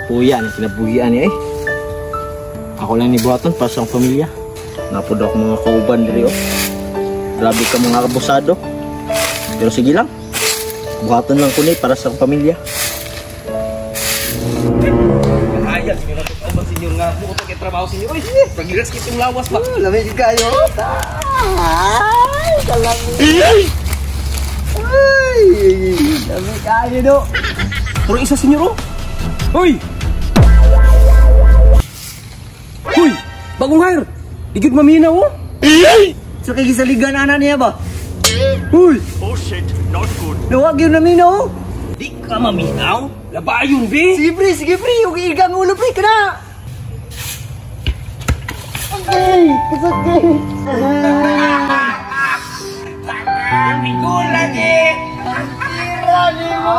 Puya ni kinabuhian ni eh. Ako lang ni buhaton para sa akong pamilya. Napod ako mga kauban diri oh. Grabe ka mga abusado. Pero sige lang. Buhaton lang ko ni para sa akong pamilya. Kaya sinyo na to sinyo nga buot kay trabaho sinyo oy. Pagilas kitong lawas pa. Lamig kayo. Ay, kalami. Ay, lamig kayo do. Puro isa sinyo ro. Hoy. Hoy, bagong hire. Di gyud maminaw oh. So kay gisaligan ana niya ba? Hoy, Oh shit, not good. Luwag yun naminaw. di ka maminaw. Labayon be. Sige pre, yung igang ulo pre kana. Okay, kasakit. Amigo lagi. Tira ni mo.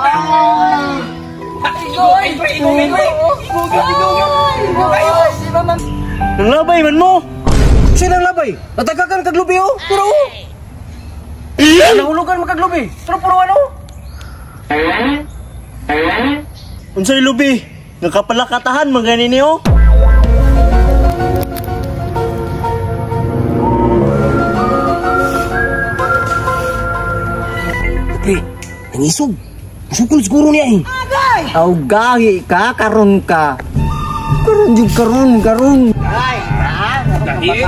Ay, pre, igo, igo, igo, igo, igo. Si Mama. Nanglabay man mo. Sino ang labay? Natagakan kag lubi oh. Pero oh. Nahulugan makaglubi. Pero puro ano? Unsay lubi? Nakapalakatahan man gani niyo. Pre, nangisog. Sukol siguro niya eh. Aw gahi ka karon ka. Karon jud karon karon. Ay, ha? Gahi?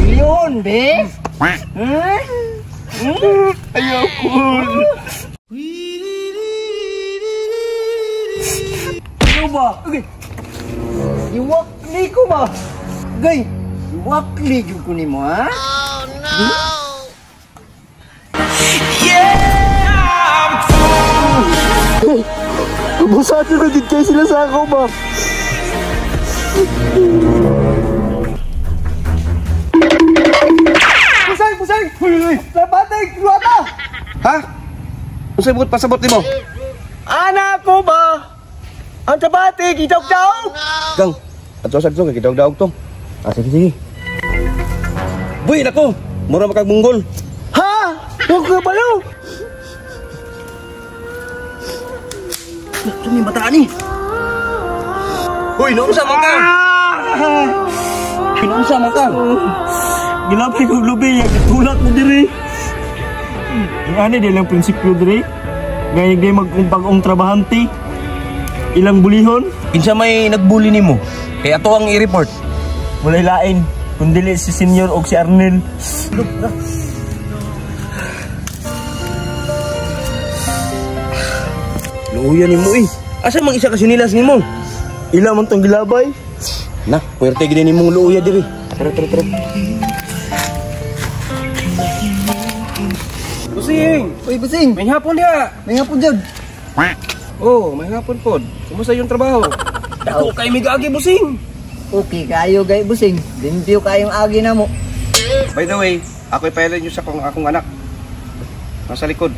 Milyon, be. Hmm? Ayoko. Ano ba? Okay. Iwakli ko ba? Gay, iwakli jud ko nimo, ha? Abusado na gid kay sila sa ako ba. Pusay, pusay! Uy, uy! Labatay, ruwata! Ha? Unsay buot pasabot nimo? Anak ko ba? Ang tabate, gitaw-taw! Gang, adto sa adto kay gidawg-dawg to. Ah, sige sige. Buy nako, mura makag munggol. Ha? Huwag ka palo! Tumi bata ni. Hoy, naunsa man ka? Naunsa man ka? Gilabay kog lubi, gitulak mo diri. Yung ani di lang prinsipyo diri. Gayag di magkumpag-ong trabahante. Ilang bulihon, Kinsa may nagbully nimo? Kay ato ang i-report. walay lain kundili si Senior og si Arnel. Luya nimo eh. Asa mang isa ka sinilas nimo? Ila man tong gilabay. Na, puwerte gid nimong luya diri. Tara tara tara. Busing, Uy, busing! may hapon diha. May hapon dyan! Oh, may hapon pod. Kumusta yung trabaho? Dako kay migaagi busing. Okay kayo, gay, busing. Limpyo kayong agi na mo. By the way, ako'y pailan niyo sa akong anak. Nasa likod.